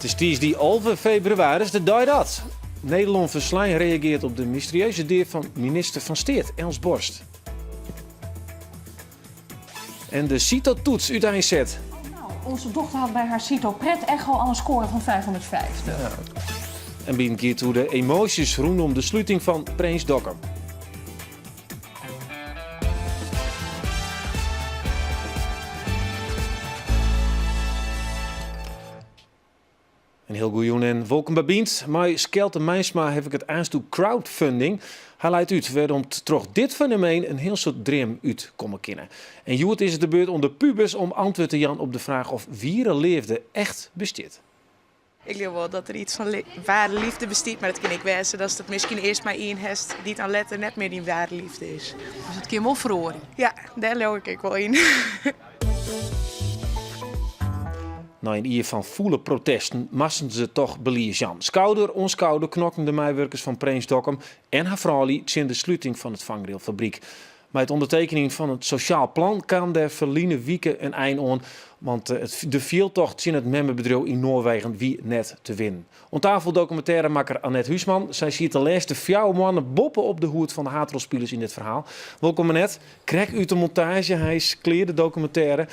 It is tiisdei 11 febrewaris, de dei dat Nederlân ferslein reagearret op de mysterieuze dea fan minister fan Steat Els Borst. En de CITO-toets úteinset. Nou, onze dochter had bij haar CITO-pret-echo al een score van 550. Ja. En by giet oer de emoasjes rûnom de sluting fan Prins Dokkum. In hiel goeie jûn en wolkom by Bynt. Mei Skelte Meinsma haw ik it aanst oer crowdfunding. Hy leit út wêrom't troch dit fenomeen in hiel soad dreamen útkomme kinne. En hjoed is it de beurt oan de pubers om antwurd te jaan op de fraach of wiere leafde echt bestiet. Ik leau wol dat der yts fan ware leafde bestiet, mar it kin ek wêze datst it miskien earst mei ien hast dy't dan letter net mear dyn ware leafde is. Dus it kin wol feroarje? Ja, dêr leau ik ek wol yn. Nei in jier fan fûle protesten moasten se toch belies jaan. Skouder oan skouder knokken de meiwurkers fan Prins Dokkum en har froulju tsjin de sluting fan it fangrailfabryk. Mei it ûndertekenjen fan it sosjaal plan kaam dêr ferline wike in ein oan, want de fjildtocht tsjin it memmebedriuw yn Noarwegen wie net te winnen. Oan tafel dokumintêremakker Annet Huisman. Sy siet de lêste fjouwer moanne boppe op de hûd fan de haadrolspilers yn dit ferhaal. Wolkom Annet. Krekt út de montaazje, hy is klear de dokumintêre.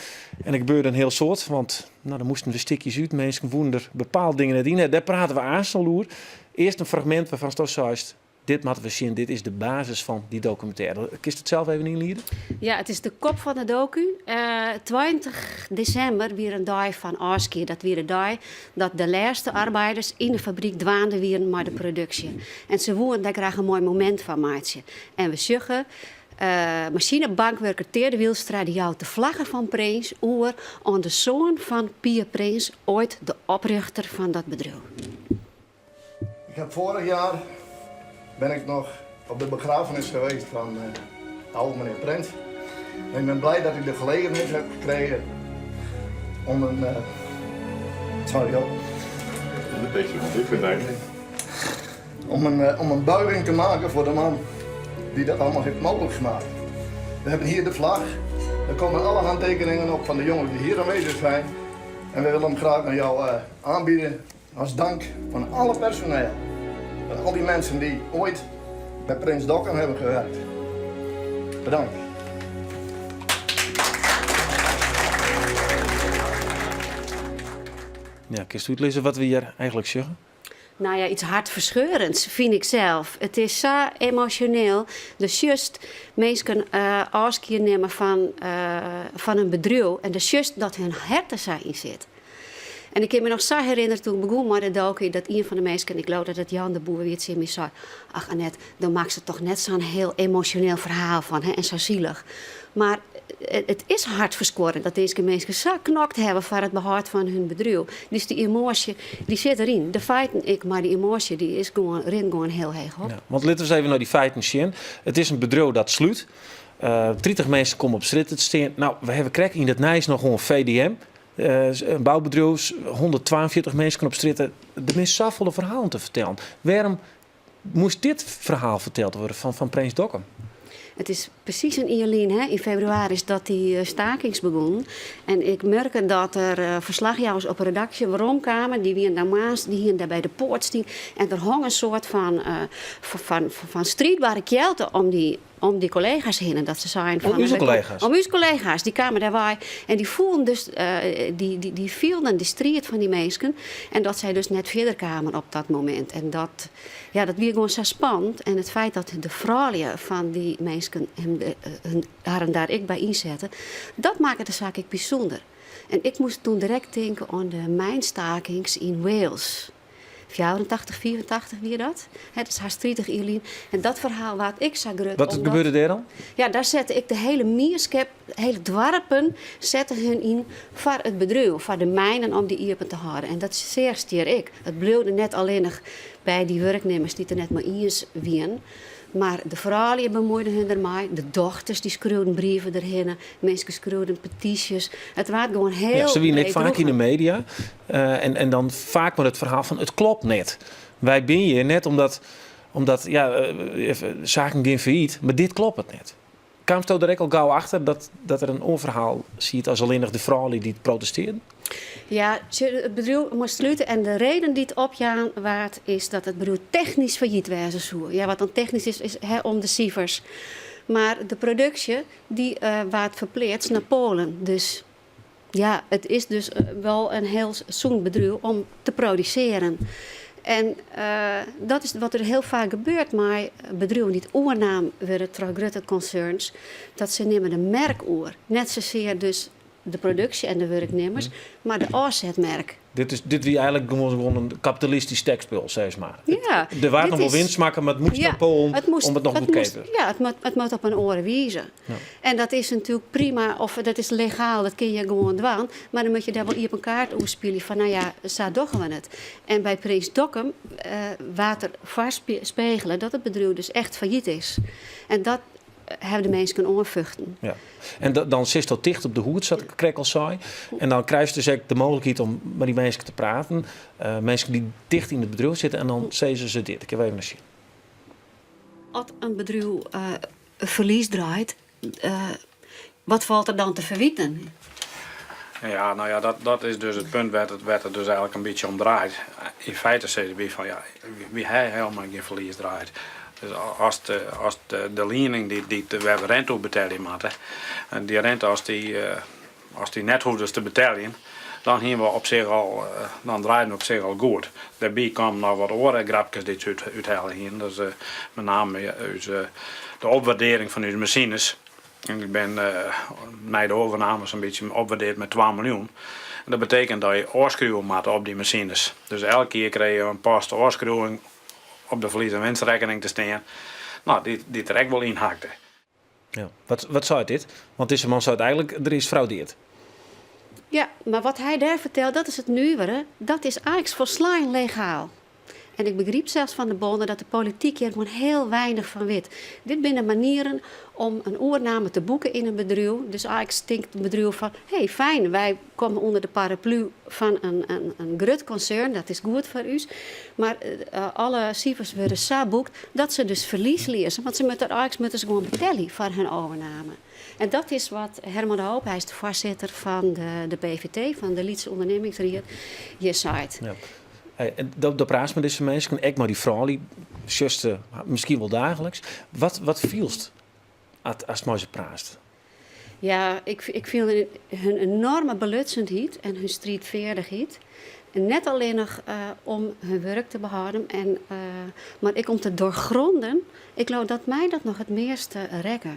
En der gebeurde in hiel soad, want nou, der moasten wer stikjes út. Minsken woenen der bepaalde dingen net yn. Dêr prate we aanst al oer. Earst in fragmint wêrfan'tsto seist, dit moatte we sjen, dit is de basis fan dy dokumintêre. Kinst it sels even ynliede? Ja, it is de kop fan de doku. 20 desimber wie in dei fan ôfskie. Dat wie de dei dat de lêste arbeiders yn de fabryk dwaande wienen mei de produksje. En se woenen dêr graach in moai momint fan meitsje. En we sjogge Masinebankwurker Teade Wielstra dy jout de flagge fan Prins oer oan de soan fan Pier Prins, oait de oprjochter fan dat bedriuw. Ik heb vorig jaar ben ik nog op de begrafenis geweest van uh, oude meneer Prins. En ik ben blij dat ik de gelegenheid heb gekregen om een. Uh, sorry hoor. Om een, eh, om een buiging te maken voor de man die dat allemaal heeft mogelijk gemaakt. We hebben hier de vlag. Er komen alle handtekeningen op van de jongens die hier aanwezig zijn. En we willen hem graag aan jou uh, aanbieden als dank van alle personeel. Van al die mensen die ooit bij Prins Dokkum hebben gewerkt. Bedankt. Ja, kinst útlizze wat we hjir eigentlik sjogge? Nou ja, iets hartverscheurends, fyn ik sels. It is sa emosjoneel. Do sjochst minsken ôfskie nimme fan, fan in bedriuw en do sjochst dat hun hert der sa yn sit. En ik kin my noch sa herinnerje toen ik begûn mei de doku dat ien fan de minsken, ik leau dat it Jan de Boer wie, tsjin my sei, Ach Annet, do makkest der toch net sa'n hiel emosjoneel ferhaal fan hè, en sa sielich. Mar it is hartferskuorrend dat dizze minsken sa knokt hawwe foar it behâld fan hun bedriuw. Dus dy emoasje, dy sit deryn. De feiten ek, mar dy emoasje dy is gewoan, rint gewoan hiel heech op. Ja, want litte we ris even nei dy feiten sjen. It is in bedriuw dat slút. 30 minsken komme op strjitte te stean. No, we hawwe krekt yn it nijs noch oan VDM, in boubedriuw, 142 minsken op strjitte. Der binne safolle ferhalen te fertellen. Wêrom moast dit ferhaal ferteld wurde fan Prins Dokkum? It is presys in jier lyn, hè, yn febrewaris, dat dy stakings begûnen. En ik murk dat der ferslachjouwers op 'e redaksje weromkamen. Dy wienen dan moarns, dy hienen dêr by de poart stien. En der hong in soart fan, fan striidbere kjelte om dy om dy kollega's hinne. Dat se seinen fan, Om ús kollega's? Om ús kollega's. Dy kamen dêr wei en dy foelen dus, dy, dy, dy fielden de striid fan dy minsken. En dat sy dus net fierder kamen op dat momint. En dat, ja, dat wie gewoan sa spannend. En it feit dat de froulju fan dy minsken him, harren dêr ek by ynsetten, dat makke de saak ek bysûnder. En ik moast toen direkt tinke oan de mynstakings yn Wales. 84, 85 wie dat. Hè, dat is hast 30 jier lyn. En dat ferhaal waard ek sa grut. Wat gebeurde dêr dan? Ja, dêr sette ek de hiele mienskip, de hiele doarpen sette hun yn foar it bedriuw, foar de mijnen om dy iepen te hâlden. En dat seachst hjir ek. It bliuwde net allinnich by dy wurknimmers dy't der net mei iens wienen. Mar de froulju bemuoiden hun dermei, de dochters dy skriuwden brieven derhinne, minsken skriuwden petysjes. It waard gewoan hiel Ja, se wienen ek breed faak yn de droegen. media en, en dan faak mar it ferhaal fan it klopt net. Wy binne hjir net omdat, omdat ja, saken gean fallyt, mar dit kloppet net. Kaamsto der ek al gau achter dat dat der in oar ferhaal siet as allinnich de froulju dy't protestearden? Ja, it bedriuw moast slute en de reden dy't opjaan waard is dat it bedriuw technysk fallyt wêze soe. Ja, wat dan technysk is, is hè, om de sifers. Mar de produksje dy waard ferpleatst nei Poalen. Dus ja, it is dus wol in hiel sûn bedriuw om te produsearjen. En dat is wat der hiel faak gebeurt mei bedriuwen dy't oernaam wurde troch grutte konserns, dat se nimme de merk oer. Net sasear dus de produksje en de wurknimmers, mar de ôfsetmerk. Dit, is, dit wie eigenlik gewoan, gewoan in kapitalistysk stekspul, sis mar. Ja, Der waard dit noch wol is- winst makke, mar it moast Ja, nei Poalen het moest, om it noch het moest, goedkeaper. ja, het moet op in oare wize. Ja. En dat is natuerlik prima, of dat is legaal, dat kin je gewoan dwaan. Mar dan moatte je dêr wol iepen kaart oer spylje fan, no ja, sa dogge we it. En by Prins Dokkum eh, waard der foarspegele dat it bedriuw dus echt fallyt is. En dat hawwe de minsken oanfochten. Ja. En dan sitsto ticht op de hûd, sa't ik krekt al sei. En dan krijst dus ek de mooglikheid om mei dy minsken te praten. Uh, minsken dy't ticht yn it bedriuw sitte en dan sizze se dit. Ik ha even sjen. As in bedriuw uh, ferlies draait, uh, wat falt der dan te ferwiten? Ja, no ja, dat is dus it punt wêr't it dus eigenlik in bytsje om draait. Yn feite sizze wy fan ja, wy ha hielendal gjin ferlies draaid. Dus as de, as de, de liening dy't wêr't we rente oer betelje moatte, en dy rente as dy, as dy net hoegdest te beteljen, dan hiene we op sich al, dan draaiden we op sich al goed. Dêrby kamen noch wat oare grapkes dy't se út, úthelle hiene. Dus met name ús, de opwaardearring fan ús masines. En ik bin nei de overname sa'n bytsje opwaardeard mei 2 miljoen. En dat betekent dat je ôfskriuwe moatte op dy masines. Dus elk jier krije je in post ôfskriuwing op de ferlies- en winstrekkening te stean. No, dy't der ek wol yn hakte. Ja. Wat seit dit? Want dizze man seit eigenlik, der is fraudeard. Ja, mar wat hy dêr fertelt, dat is it nuvere. Dat is eigentlik folslein legaal. En ik begryp sels fan de bonnen dat de polityk hjir gewoan hiel weinich fan wit. Dit binne manieren om in oername te boeken yn in bedriuw. Dus eigentlik tinkt it bedriuw fan, hé, fijn, wy komme ûnder de paraplu fan in grut konsern, dat is goed foar ús. Mar alle sifers wurde sa boekt dat se dus ferlies lizze, want se moatte eigentlik moatte se gewoan betelje foar hun overname. En dat is wat Herman de Hoop, hy is de foarsitter fan de PVT, fan de Lytse Undernimmingsried, hjir seit. Ja. Do praatst mei dizze minsken, ek mei dy froulju, sjochst se miskien wol daagliks. Wat fielst ast mei se praatst? Ja, ik fiel hun enorme belutsenheid en hun striidfeardichheid. En net allinnich om hun wurk te behâlden, en, mar ek om te doorgronden. Ik leau dat my dat noch it measte rekke.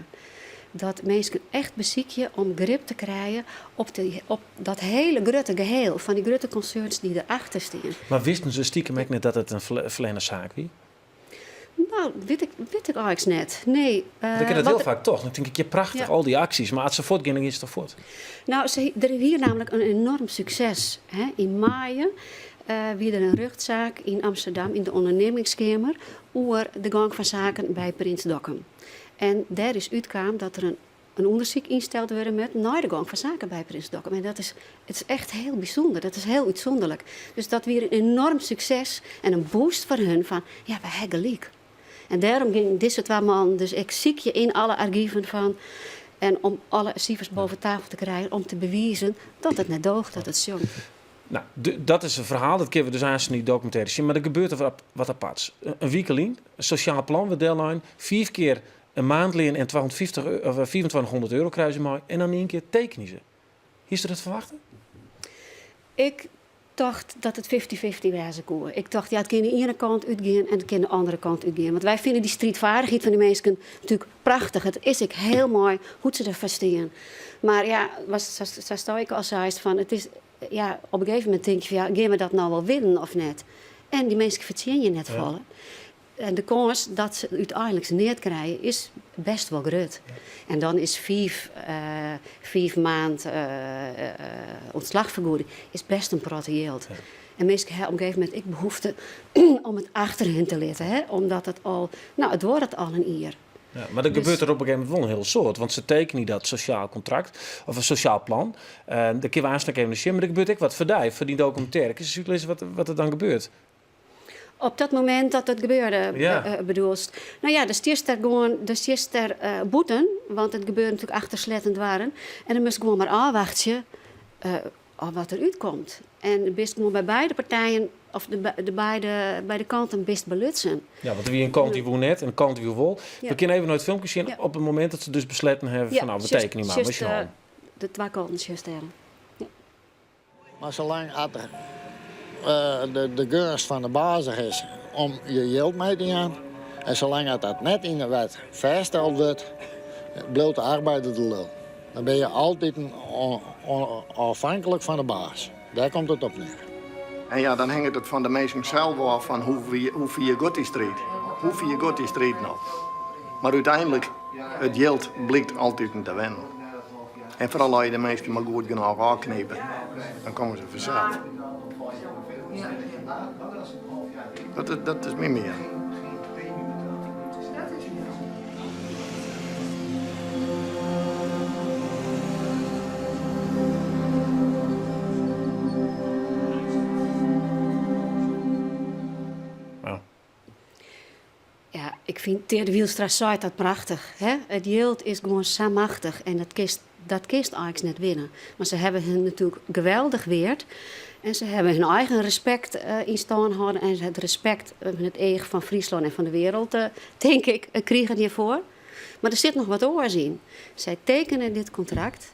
Dat minsken echt besykje om grip te krijen op, de, op dat hiele grutte geheel fan dy grutte konserns dy't derachter stean. Mar wisten se stikem ek net dat it in ferlerne saak wie? No, wit ik, wit ik eigentlik net. Nee. Want ik kin it hiel faak toch. Dan tink ik, ja prachtich, al dy aksjes. Mar as se fuortgean, dan gean se toch fuort? No, se, der wie nammentlik in enorm sukses. Hè. Yn maaie wie der in rjochtsaak yn Amsterdam yn de Ondernemingskamer oer de gong fan saken by Prins Dokkum. En dêr is útkaam dat der in ûndersyk ynsteld wurde moat nei de gong fan saken by Prins Dokkum. En dat is, it is echt hiel bysûnder, dat is hiel útsûnderlik. Dus dat wie in enorm sukses en in boost foar hun fan, ja, wy ha gelyk. En dêrom gyngen dizze twa mannen dus ek sykje yn alle argiven fan en om alle sifers boven tafel te krijen om te bewizen dat it net doocht, dat it sjongt. No, dat is in ferhaal, dat kinne we dus aanst yn dy dokumintêre sjen. Mar der gebeurt wat aparts. In wike lyn, in sosjaal plan wurdt dellein, fiif kear in maandlean en 250, of 2500 euro krije se mei en dan yn ien kear tekenje se. Hiest dat ferwachte? Ik tocht dat it fifty-fifty wêze koe. Ik tocht, ja, it kin de iene kant útgean en it kin de andere kant útgean. Want wy fine dy striidfeardichheid fan dy minsken natuerlik prachtich. It is ek hiel moai hoe't se derfoar stean. Mar ja, sasto ek al seist, fan it is, ja, op in gegeven momint tink je fan, ja, gean we dat no wol winnen of net? En dy minsken fertsjinje net folle. En de kâns dat se úteinlik neat krije is best wol grut. En dan is fiif maand ûntslachfergoeding is best in protte jild. En minsken ha op in gegeven momint ek behoefte om it achter hun te litten, hè? Omdat it al, no, it duorret al in jier. Ja, mar der gebeurt der op in gegeven momint wol in hiel soad, want se tekenje dat sosjaal kontrakt of in sosjaal plan. Dêr kinne we aanst noch even nei sjen, mar der gebeurt ek wat foar dy, foar dyn dokumintêre. Kinst ris útlizze wat der dan gebeurt? Op dat momint dat it gebeurde, Ja. bedoelst? No ja, dan stiest der gewoan, dan stiest der bûten, want it gebeurde natuerlik achter sletten doarren. En dan moatst gewoan mar ôfwachtsje of wat der útkomt. En bist gewoan by beide partijen, of de, de beide, beide kanten bist belutsen. Ja, want der wie in kant dy't woe net en in kant dy't woe wol. Ja. We kinne even nei it filmke sjen Ja. op it momint dat se dus besletten hawwe Ja, fan no, we sjochst- tekenje mar, we sjochst, sjogge. de twa kanten sjochst dêr. Mar salang at der de geunst fan de baas is om je jild mei te jaan en salang at dat net yn de wet fêststeld wurdt, bliuwt de arbeider de lul. Dan binne je altiten ôfhinklik fan de baas. Dêr komt it op near. En ja, dan hinget it fan de minsken sels ôf fan hoe fier giet dy striid? Hoe fier giet dy striid no? Mar úteinlik, it jild blykt altiten te winnen. En foaral as je de minsken mar goed genôch ôfknipe, dan komme se fansels. Dat, dat is myn miening. Ja, ik fyn Teade Wielstra seit dat prachtich. Hè? It jild is gewoan sa machtich en dat kinst, dat kinst eins net winne. Mar se hawwe hun natuerlik geweldich weard en se hawwe hun eigen respekt eh, yn stân hâlden en it respekt yn it each fan Fryslân en fan de wereld, eh, tink ik, eh, krigen hjirfoar. Mar der sit noch wat oars yn. Sy tekenen dit kontrakt,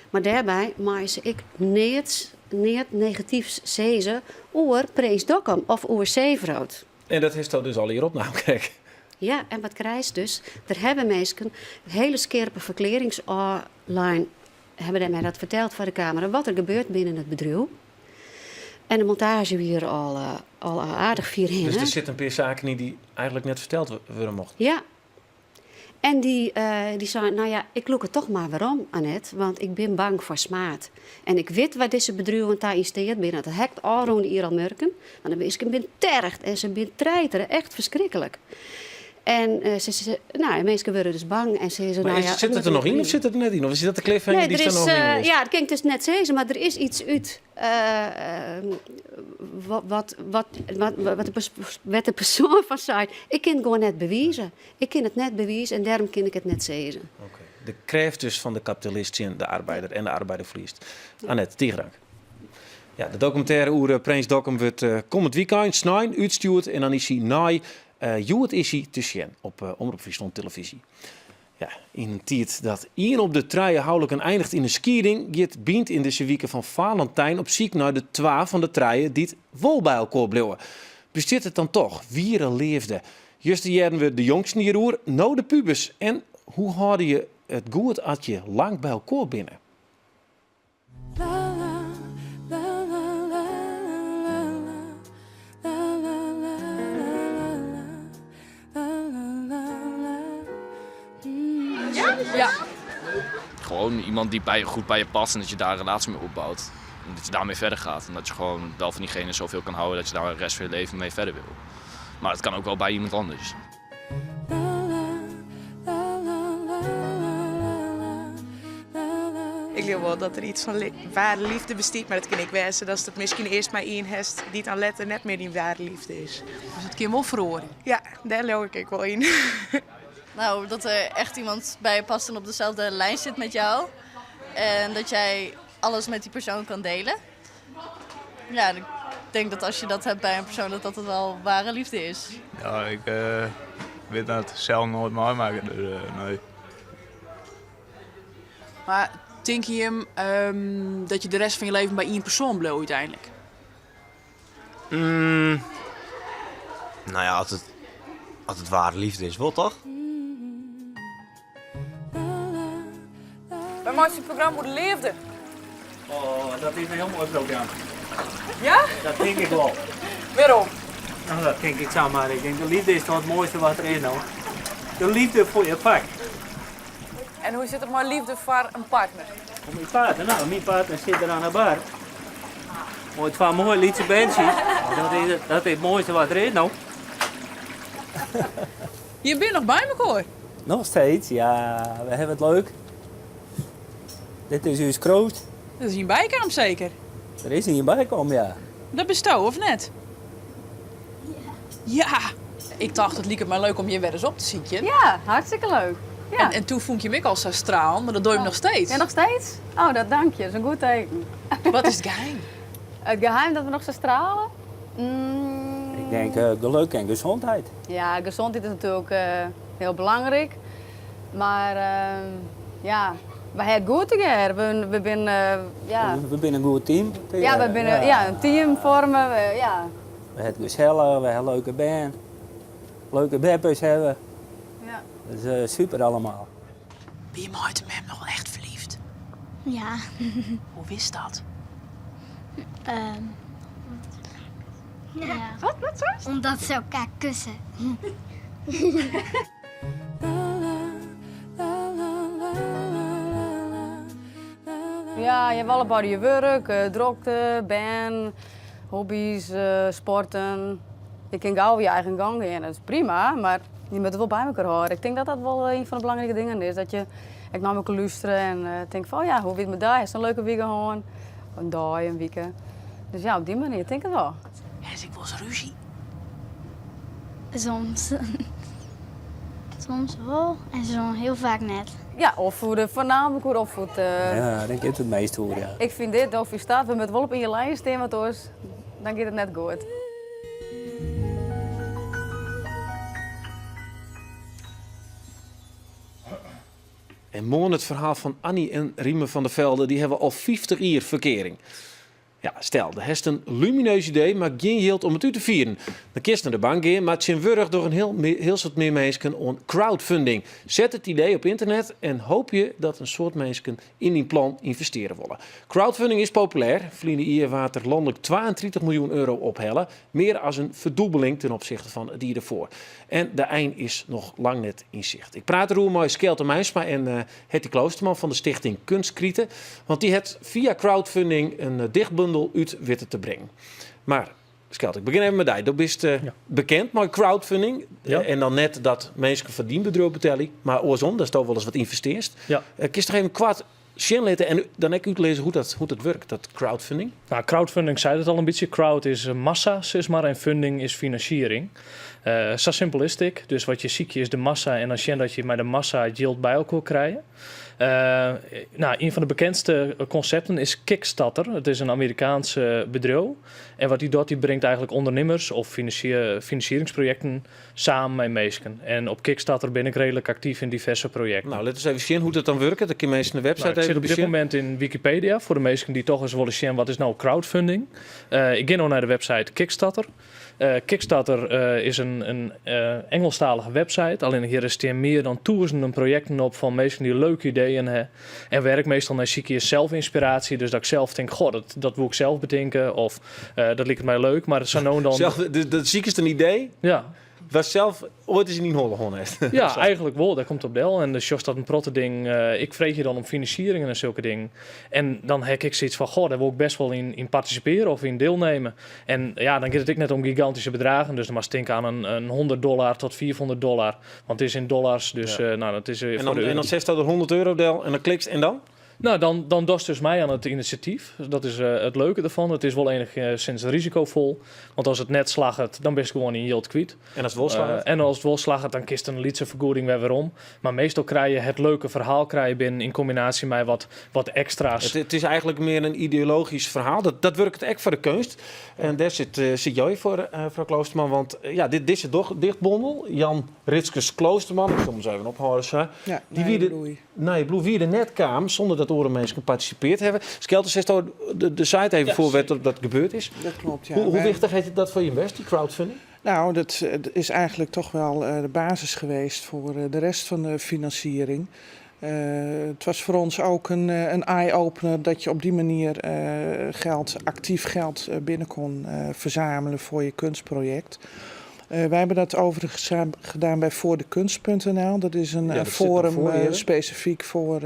mar dêrby meie se ek neat, neat negatyfs sizze oer Prins Dokkum of oer Zeevrood. En dat hasto dus allegear opnaam krekt. Ja, en wat krijst dus? Der hawwe minsken hiele skerpe ferklearrings ôflein, hawwe dêrmei dat ferteld foar de kamera, wat der gebeurt binnen it bedriuw. En de montaazje wie der al, eh, al aardich fier hinne. Dus der sitte in pear saken yn dy't eigentlik net ferteld wurde mochten. Ja. En dy, eh, dy sei, no ja, ik lûk it toch mar werom, Annette, want ik bin bang foar smaad. En ik wit wêr't dizze bedriuwen ta yn steat binne. Dat ha ik ôfrûne jier al murken. Want de minsken binne tergd en se binne treitere, echt ferskriklik. En eh, se, se, no, en minsken wurde dus bang en sizze, Mar no is, ja, sit it der noch yn of sit it der net yn? Of is dat de cliffhanger Nee, dy't der der is, noch yn eh, is? ja, dat kin ik dus net sizze, mar der is yts út eh, wat, wat, wat, wat, wat de, pers- wêr't de persoan fan seit. Ik kin it gewoan net bewize. Ik kin it net bewize en dêrom kin ik it net sizze. Oké. De krêft dus fan de kapitalist tsjin de arbeider en de arbeider ferliest. Annette, tige dank. Ja, de dokumintêre oer eh, Prins Dokkum wurdt eh, kommend wykein snein útstjoerd en dan is hy nei eh, hjoed is hy te sjen op eh, Omrop Fryslân Televyzje. Ja, yn in tiid dat ien op de trije houliken einiget yn in skieding, giet Bynt yn dizze wike fan Valentijn op syk nei de twa fan de trije dy't wol by elkoar bliuwe. Bestiet it dan toch wiere leafde? Juster hearden we de jongsten hjiroer, no de pubers. En hoe hâlde je it goed as je lang by elkoar binne? Ja. Gewoon iemand die bij je, goed bij je past en dat je daar een relatie mee opbouwt. En dat je daarmee verder gaat. En dat je gewoon wel van diegene zoveel kan houden dat je daar de rest van je leven mee verder wil. Maar het kan ook wel bij iemand anders. Ik leau wol dat der yts fan li- ware leafde bestiet, mar it kin ek wêze datst it miskien earst mei ien hast dy't dan letter net mear dyn ware leafde is. Dus it kin wol feroarje. Ja, dêr leau ik ek wol yn. Nou, dat er echt iemand bij je past en op dezelfde lijn zit met jou. En dat jij alles met die persoon kan delen. Ja, en ik denk dat als je dat hebt bij een persoon, dat dat het wel ware liefde is. Ja, ik eh, wit dat sels noait meimakke, dus eh, nee. Mar tinke jim ehm, dat je de rest fan je leven by ien persoan bliuwe úteinlik? Mm, nou ja, as it ware leafde is, wol toch? Wy meitsje in programma oer de leafde. Oh, dat is in hiel moai programma. Ja? Dat tink ik wol. Wêrom? No, dat tink ik samar. Ik tink de leafde is toch it moaiste wat der is no. De leafde foar je fak. En hoe sit it mei leafde foar in partner? Foar myn partner? No, myn partner sit der oan de bar. Mei twa moaie lytse berntsjes. Dat is it, dat is it moaiste wat der is no. Je binne noch by mekoar. Nog steeds, ja. We hawwe it leuk. Dit is ús kroat. Der is ien bykaam seker? Der is ien bykaam, ja. Dat bisto, of net? Ja, ik tocht it liket my leuk om jim wer ris op te sykjen. Ja, hartstikke leuk. Ja. En, en toen fûn ik jim ek al sa stralen, mar dat dogge jim noch steeds. Ja, noch steeds? Oh, dat dank je. Dat is in goed teken. Wat is it geheim? It geheim dat we noch sa strale? Mm. Ik denk eh, geluk en gezondheid. Ja, gezondheid is natuerlik eh, hiel belangryk. Mar ehm, ja, we ha it goed tegearre. We binne, ja. We binne in goed team. Ja, we binne ja. in team foarme. We, ja. We ha it gesellich, we ha leuke bern. Leuke beppes ha we. Ja. Dat is eh, super allemaal. Wie je mei mem noch echt ferleafd? Ja. Hoe wist dat? Ja. Wat, wat seist? Omdat se elkoar kusse. Ja, je hawwe allebeide je wurk, drokte, bern, hobby's, sporten. Je kinne gau je eigen gong gean, dat is prima, mar je moatte it wol by elkoar hâlde. Ik tink dat dat wol ien fan de belangrike dingen is, dat je ek nei elkoar lústerje en tinke fan, oh ja, hoe wie it mei dy? Hast in leuke wike hân? In dei, in wike. Dus ja, op dy manier tink ik wol. Hast ek wolris rúzje? Soms. Soms wol en soms hiel faak net. Ja, opfiede, foarnaamlik oer opfied. Ja, dêr giet it meast oer, ja. Ik fyn dit, do fynst dat, we moatte wol op ien lijn stean, want oars dan giet it net goed. En moarn it ferhaal fan Annie en Riemer van der Velde, dy hawwe al 50 jier ferkearing. Ja, stel, do hast in lumineus idee, mar gjin jild om it út te fieren. Dan kinst nei de bank gean, mar tsjintwurdich dogge in hiel, hiel soad mear minsken oan crowdfunding. Set it idee op ynternet en hoopje dat in soad minsken yn dyn plan ynvestearje wolle. Crowdfunding is populêr. Ferline jier waard der lanlik 32 miljoen euro ophelle. Mear as in ferdûbeling ten opsichte fan it jier derfoar. En de ein is noch lang net yn sicht. Ik praat deroer mei Skelte Meinsma en eh, Hetty Kloosterman fan de stichting Kunstkrite. Want dy hat fia crowdfunding in eh, dichtbundel út witten te bringen. Mar Skelte, ik begjin even mei dy. Do bist eh, bekend mei crowdfunding. Ja. En dan net dat minsken foar dyn bedriuw betelje, mar oarsom, datsto wolris wat ynvestearrest. Ja. Kinst noch even koart sjen litte en dan ek útlizze hoe't dat wurket, dat crowdfunding? Nou, crowdfunding seit it al in bytsje. Crowd is massa, sis mar, en funding is finansiering. Eh, sa simpel is it ek. Dus wat je sykje is de massa en dan sjen dat je mei de massa it jild by elkoar krije. Eh, nou, ien fan de bekendste konsepten is Kickstarter. It is in Amerikaansk bedriuw. En wat dy docht, dy bringt eigentlik ûndernimmers of finansieringsprojekten samen mei minsken. En op Kickstarter bin ik reedlik aktyf yn diverse projekten. Nou, lit ús even sjen hoe't it dan wurket. Dan kinne minsken de website Nou, ik even sit op dit besjen. momint yn Wikipedia foar de minsken dy't toch ris wolle sjen wat is no crowdfunding. Eh, ik gean no nei de website Kickstarter. Eh, Kickstarter eh, is in Ingelsktalige website. Allinnich hjir stean mear dan tûzenen projekten op fan minsken dy't leuke ideeën ha. En wêr't ik meastal nei sykje is zelfinspiratie. Dus dat ik sels tink, goh, dat woe ik sels betinke. Of eh, dat liket my leuk, mar sa no en dan... Sels, dus dat sykest in idee? Ja. Watst sels oait ris yn dyn holle hân hast? Ja, eigentlik wol. Dêr komt it op del. En dan sjochst dat in protte dingen. Eh, ik freegje dan om finansieringen en sulke dingen. En dan ha ik sayts fan, goh, dêr wol ik best wol yn partisipearje of yn dielnimme. En ja, dan giet it ek net om gigantyske bedraggen. Dus dan moatst tinke oan in 100 dollar tot 500 dollar. Want it is yn dollars, dus Ja. eh, nou, dat is eh, En foar dan, de en euro. dan setst der 100 euro del en dan klikst en dan? Nou, dan dochst dus mei oan it inisjatyf. Dat is eh, it leuke derfan. It is wol enigszins risikofol. Want as it net slagget, dan bist gewoan dyn jild kwyt. En as it wol slagget? En as it wol slagget, dan kinst in lytse fergoeding wer werom. Mar meastal krije je it leuke ferhaal krije binnen yn kombinaasje mei wat ekstra's. It is eigentlik mear in ideologysk ferhaal. Dat wurket ek foar de keunst. En dêr sit jo foar, frou Kloosterman. Want ja, dizze dichtbondel, Jan Ritskes Kloosterman, ik sil him ris even ophâlde sa. Ja, Dy Nije wie de, Bloei. Nije Bloei wie der net kaam sûnder dat oare minsken partisipearre hawwe. Skelte, setsto de site even Ja, foar wêr't dat gebeurd is? Dat klopt, ja. Hoe wichtich is dat foar jim west, dy crowdfunding? Nou, dat is eigenlijk toch wel de basis geweest voor de rest van de financiering. Het was voor ons ook een eye-opener dat je op die manier geld, actief geld binnen kon verzamelen voor je kunstproject. Wij hebben dat overigens gedaan bij voordekunst.nl. Dat is een Ja, dat sit dan forum foar je. specifiek voor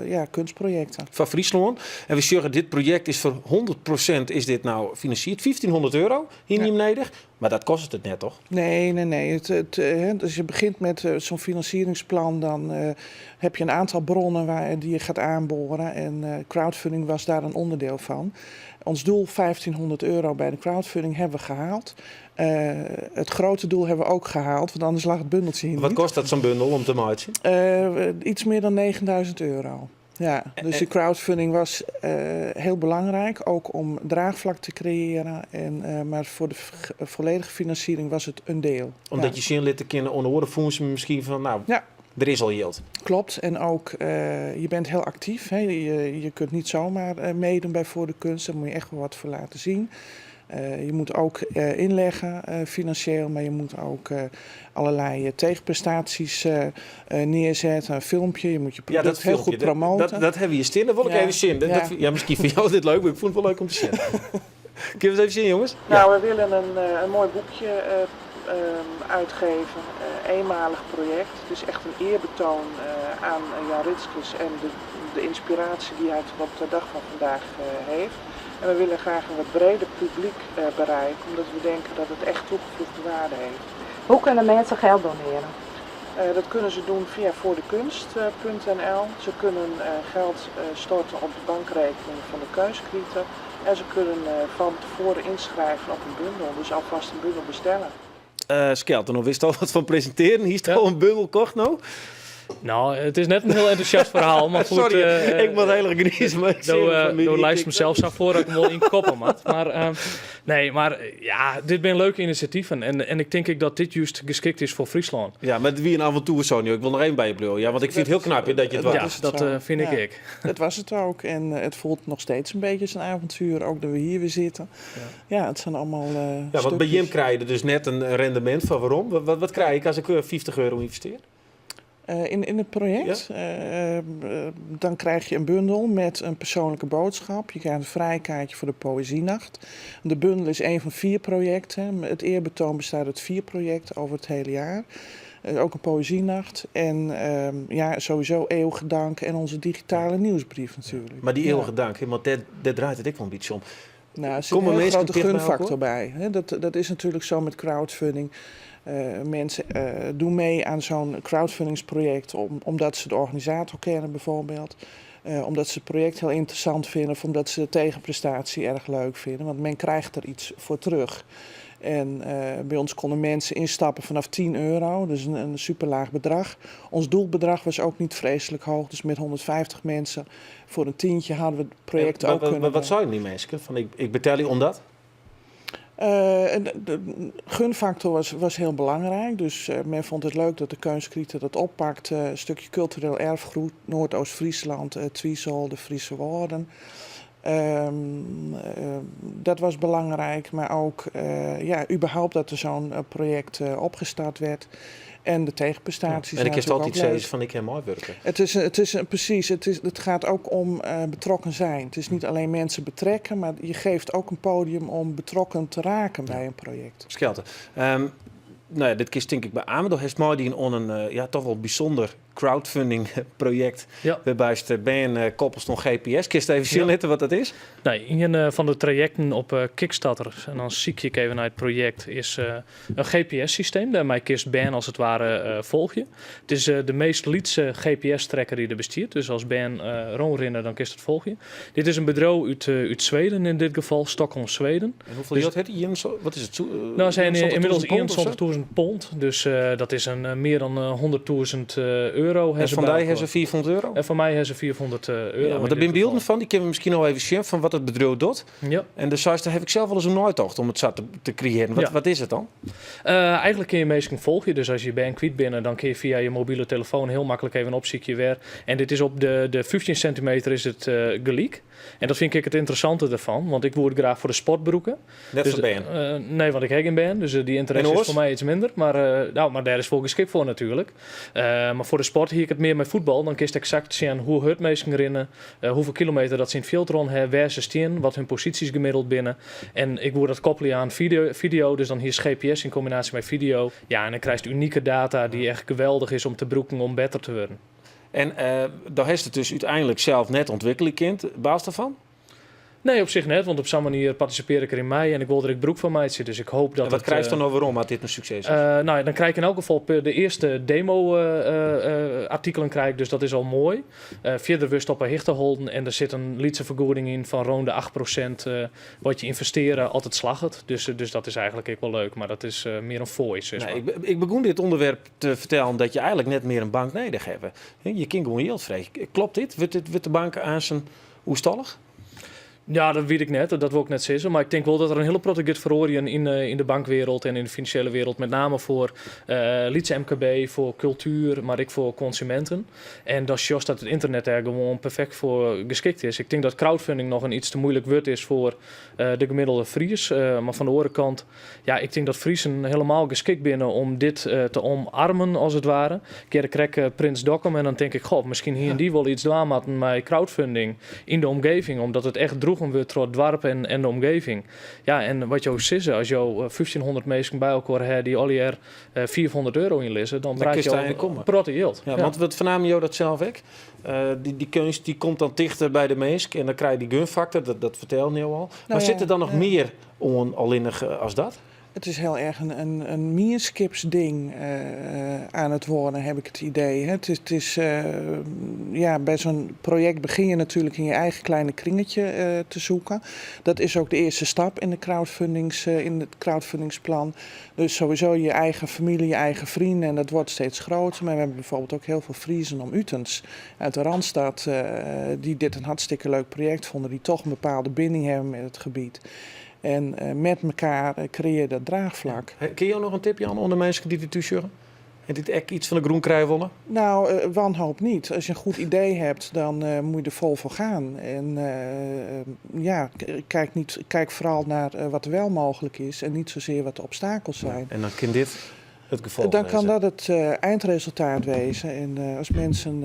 ja, kunstprojecten. Fan Fryslân. En we sjogge, dit projekt is foar 100% is dit no finansierd. 1500 euro hiene jim nedich. Mar dat kostet it net, toch? Nee, nee, nee. Hè, dus je begint met zo'n financieringsplan, dan heb je een aantal bronnen die je gaat aanboren. En crowdfunding was daar een onderdeel van. Ons doel 1500 euro bij de crowdfunding hebben we gehaald. Eh, het grote doel hebben we ook gehaald, want anders lag het bundeltje hier Wat niet. kost dat zo'n bundel om te meitsjen? Eh, iets meer dan 9000 euro. Ja, dus de crowdfunding was eh, heel belangrijk, ook om draagvlak te creëren. En, eh, maar voor de volledige financiering was het een deel. Omdat Ja. je zin liet te kennen onder voelen ze misschien van, nou, Ja. er is al geld. Klopt, en ook eh, je bent heel actief. Hè? Je, je kunt niet zomaar eh, meedoen bij Voor de Kunst, daar moet je echt wel wat voor laten zien. Eh, je moet ook eh, inleggen eh, financieel, maar je moet ook eh, allerlei eh, tegenprestaties eh, eh, neerzetten. Een filmpje, je moet je Ja, product dat heel filmpje, goed dat- promoten. Dat, dat hebben we hier stil. Dat wil ik Ja. even zien. Dat, Ja. dat- ja, misschien vind jou dit leuk, maar ik vond het wel leuk om te zien. Kunnen we het even zien, jongens? Nou, we willen een, eh, een mooi boekje eh, ehm, uitgeven. Eh, eenmalig project. Het is echt een eerbetoon eh, aan eh, Jan Ritskes en de, de inspiratie die hij tot op de dag van vandaag eh, heeft. En we willen graag een wat breder publiek eh, bereiken, omdat we denken dat het echt toegevoegde waarde heeft. Hoe kunnen mensen geld doneren? Eh, dat kunnen ze doen via voordekunst.nl. Ze kunnen eh, geld eh, storten op de bankrekening van de Keunstkrite. En ze kunnen eh, van tevoren inschrijven op een bundel. Dus alvast een bundel bestellen. Eh Skelton, of wist al wat van presenteren? Hier is al een bundel kocht nou? Nou, het is net een heel enthousiast verhaal, maar goed. Sorry, eh, ik moet heel erg griezen, maar ik zie Door, de eh, familie. door lijst Ik- mezelf zo voor dat ik hem wel in koppen had. Maar nee, maar ja, dit zijn leuke initiatieven. En, en ik denk ik dat dit juist geschikt is voor Friesland. Ja, maar wie een avontuur, Sonja. Ik wil nog één bij je blijven. Ja, want ik vind het heel knap hè, dat je het Ja, was. dat Zo. eh, vind ik Ja, ik. Dat was het ook. En eh, het voelt nog steeds een beetje als een avontuur. Ook dat we hier weer zitten. Ja, het zijn allemaal eh Ja, want bij stukjes. Jim krijg je er dus net een rendement van waarom? Wat, wat, wat krijg ik als ik eh, 50 euro investeer? Eh, in, in het project. Eh, eh, dan krijg je een bundel met een persoonlijke boodschap. Je krijgt een vrijkaartje voor de Poëzienacht. De bundel is een van vier projecten. Het eerbetoon bestaat uit vier projecten over het hele jaar. Eh, ook een poëzienacht. En ehm, ja, sowieso eeuwige dank en onze digitale nieuwsbrief natuurlijk. Maar die Ja. eeuwige dank, hè, want daar, daar draait het ik wel een beetje om. Nou, er zit Komen een heel mensen grote dicht bij gunfactor elkaar? bij. Hè? Dat, dat is natuurlijk zo met crowdfunding. Eh, mensen eh, doen mee aan zo'n crowdfundingsproject om, omdat ze de organisator kennen bijvoorbeeld. Eh, omdat ze het project heel interessant vinden of omdat ze de tegenprestatie erg leuk vinden. Want men krijgt er iets voor terug. En eh, bij ons konden mensen instappen vanaf 10 euro, dus een, een superlaag bedrag. Ons doelbedrag was ook niet vreselijk hoog, dus met 150 mensen voor een tientje hadden we het project En wat, ook wat, kunnen... wat, wat zou je die mensen? Van ik, ik betaal je om dat? Eh, en de, de gunfactor was, was heel belangrijk. Dus eh, men vond het leuk dat de Keunstkrite dat oppakt. een stukje cultureel erfgoed, Noordoost-Friesland, eh Twizel, de Friese Woorden. Ehm, eh, dat was belangrijk, maar ook eh, ja, überhaupt dat er zo'n eh, project eh, opgestart werd. En de tegenprestaties. en ik is natuurlijk altijd ook zeggen leuk. van ik heb mooi werken. Het is, het is precies, het, is, het gaat ook om eh, betrokken zijn. Het is niet alleen mensen betrekken, maar je geeft ook een podium om betrokken te raken bij een project. Schelte. Ehm, nou ja, dit keer stink ik bij Amador. Heeft mooi die een, een eh, ja, toch wel bijzonder crowdfunding project. Waarbij ze bij een koppels nog GPS. Kist even zien Ja. wat dat is? Nee, een eh, van de trajecten op eh, Kickstarter, en dan zie ik even naar het project, is eh, een GPS-systeem. Daarmee kist Ben als het ware eh volg je. Het is eh, de meest lietse GPS-tracker die er bestaat. Dus als Ben eh rondrennen, dan kist het volg je. Dit is een bedrijf uit, eh, uit Zweden in dit geval, Stockholm, Zweden. En hoeveel Dus- geld heeft die? Wat is het? Zo- eh, nou, zijn 21.000 inmiddels pond of zo? 21.000 pond. Dus eh, dat is een, eh, meer dan eh, 100.000 eh, euro. En van die hebben ze 400 euro? En van mij hebben ze 400 euro. Ja, in want daar dit ben beelden van, die kunnen we misschien nog even zien van wat het bedrijf doet. Ja. En de size, daar heb ik zelf wel eens een nooitocht om het zat te, te creëren. Wat, Ja. wat is het dan? Eh, eigenlijk kun je meestal volgen. Dus als je bent kwijt binnen, dan kun je via je mobiele telefoon heel makkelijk even opzoeken weer. En dit is op de, de 15 centimeter is het eh gelijk. En dat vind ik het interessante ervan, want ik word graag voor de sportbroeken. Net dus, voor Ben. eh, nee, want ik heb geen ben, dus eh, die interesse En is oors? voor mij iets minder. Maar, eh, nou, maar daar is voor geschikt voor natuurlijk. Eh, maar voor de sport hier ik het meer met voetbal. Dan kun je exact zien hoe hard mensen rennen, eh, hoeveel kilometer dat ze in het veld rond hebben, waar ze staan, wat hun posities gemiddeld binnen. En ik word dat koppelen aan video, video, dus dan hier is GPS in combinatie met video. Ja, en dan krijg je unieke data die echt geweldig is om te broeken om beter te worden. En eh daar heeft het dus uiteindelijk zelf net ontwikkelen kind. Baas daarvan? Nee, op sich net, want op sa'n manier partisipearje ik der yn mei en ik wol der ek brûk fan meitsje. Dus ik hoop dat En wat it, krijst dan no werom as dit in sukses is? Nou ja, dan krij ik yn elk gefal de earste demo-artikelen krij ik, dus dat is al moai. Fierder wurdst op 'e hichte holden en der sit in lytse fergoeding yn fan rûn de 8% wat je ynvestearje as it slagget. Dus, dus dat is eigentlik ek wol leuk, mar dat is mear in foai, sis Nee, mar. ik begûn dit ûnderwerp te fertellen dat je eigentlik net mear in bank nedich hawwe. Je kinne gewoan jild freegje. Klopt dit? Wurdt dit wurdt de bank aansen oerstallich? Ja, dat wit ik net. Dat wol ik net sizze. Mar ik tink wol dat der in hiele protte giet feroarjen yn, yn de bankwereld en yn de finansjele wereld. Met name foar uh, lytse MKB, foar kultuer, mar ek foar konsuminten. En dan sjochst dat it ynternet dêr gewoan perfekt foar geskikt is. Ik tink dat crowdfunding noch in iets te muoilik wurd is foar uh, de gemiddelde Fries. Uh, mar fan de oare kant, ja, ik tink dat Friezen helemaal geskikt binne om dit uh, te omarmen, as it ware. Ik hearde krekt uh, Prins Dokkum en dan tink ik, goh, miskien hiene dy wol iets dwaan moatten mei crowdfunding yn de omgeving, omdat it echt droegen wurdt troch it doarp en, en de omgeving. Ja, en wat jo sizze, as jo 1500 minsken by elkoar ha dy't allegear 500 euro ynlizze, dan praat je in protte jild. Ja, want wat fernamen jo dat sels ek? Uh, dy, dy keunst dy komt dan tichter by de minsk en dan krije je dy gunfaktor, dat, dat fertelde jo al. Nou mar sit der dan noch mear oan allinnich as dat? Het is heel erg een, een, een mienskipsding uh, aan het worden, heb ik het idee. Het is, het is uh, ja, bij zo'n project begin je natuurlijk in je eigen kleine kringetje uh, te zoeken. Dat is ook de eerste stap in, de crowdfundings, in het crowdfundingsplan. Dus sowieso je eigen familie, je eigen vrienden. En dat wordt steeds groter. Maar we hebben bijvoorbeeld ook heel veel Friezen om utens uit de Randstad. Die dit een hartstikke leuk project vonden. Die toch een bepaalde binding hebben met het gebied. En uh, met elkaar uh, creëer je dat draagvlak. Ja. Kun je nog een tipje aan onder mensen die dit toezeggen? En dit echt iets van de groen krijgen willen? Nou, uh, wanhoop niet. Als je een goed idee hebt, dan uh, moet je er vol voor gaan. En uh, ja, kijk, niet, kijk vooral naar wat er wel mogelijk is en niet zozeer wat de obstakels zijn. En dan kan dit het gevolg Dan kan dat het eindresultaat wezen. En als mensen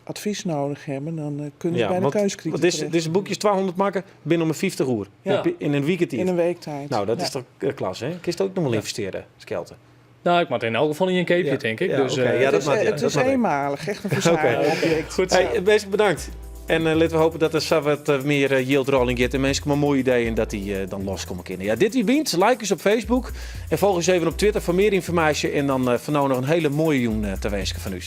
advies nodig hebben, dan kunnen ze ja, bij de keuskritiek. Want dit, boekje is 200 maken binnen een 50 uur. Ja. In een weekend. In een week tijd. Nou, dat is toch klas, hè? Kun je ook nog wel investeren, Skelte? Nou, ik moet in elk geval in een capeje, ja. denk ik. Ja, dus, okay. uh, ja, dat het is, het is eenmalig, echt een verzamelobject. Goed zo. Hey, best bedankt. En uh, laten we hopen dat er zo wat uh, meer uh, yield rolling gaat. En mensen maar mooie ideeën dat die uh, dan loskomen kunnen. Ja, dit wie wint. Like ons op Facebook. En volg ons even op Twitter voor meer informatie. En dan uh, voor nou nog een hele mooie jong te wensen van u.